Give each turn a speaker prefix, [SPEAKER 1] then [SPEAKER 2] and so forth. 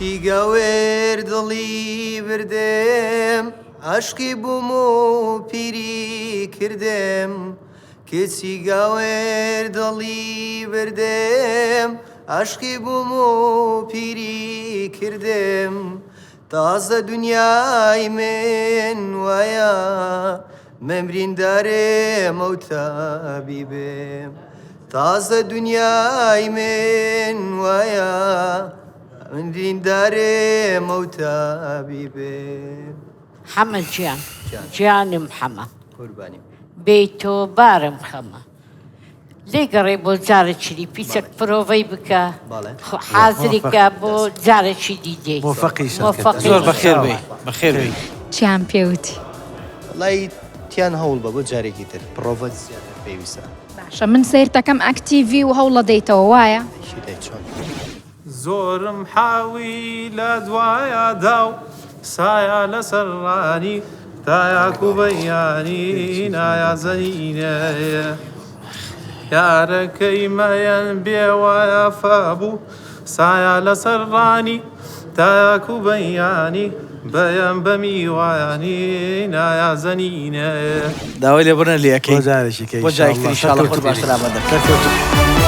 [SPEAKER 1] کچی گاور دڵی بردم عاشقی بووم و پیری کردم کچی گاور دڵی بردم عاشقی بووم و پیری کردم تازە دنیای من وایە من بریندارێ مەوتابیبێم تازە دنیای من وایە من بریندارێ مەوتابیبێم.
[SPEAKER 2] حەمە گیان گیانم حەمە
[SPEAKER 1] قوربانی.
[SPEAKER 2] بێی تۆ بارم خەمە. لێ گەڕێ بۆ جارەکی دی پیچەک پرۆڤەی بکە حازری کە بۆ جارەکی دی دێی
[SPEAKER 3] مۆفەقی زۆر بەخێر بێی بەخێر بێی.
[SPEAKER 4] چیان پێ وتی؟
[SPEAKER 1] وەڵای تیان هەوڵ بە بۆ جارێکی تر پڕۆڤەت زیاتر پێویستە.
[SPEAKER 4] باشە من سەیرتەکەم ئەکتیڤی و هەوڵەدەیتەوە وایە؟
[SPEAKER 1] ئەکید ئەی چۆن.
[SPEAKER 5] زۆرم حاوی لە دوایا داو سایە لەسەر ڕانی تایاک و بەیانی نایا زەنینێ یارەکەی مەیەن بێوایە فابوو سایە لەسەر ڕانی تایاک و بەیانی بەیان بە میوانی نایا زەنینێ.
[SPEAKER 3] داوای لێبوردن لێ ئەکەین بۆ جارێکی کە بۆ جارێکی تر ئینشاڵڵا خۆت باش سەلامەت دەکەین.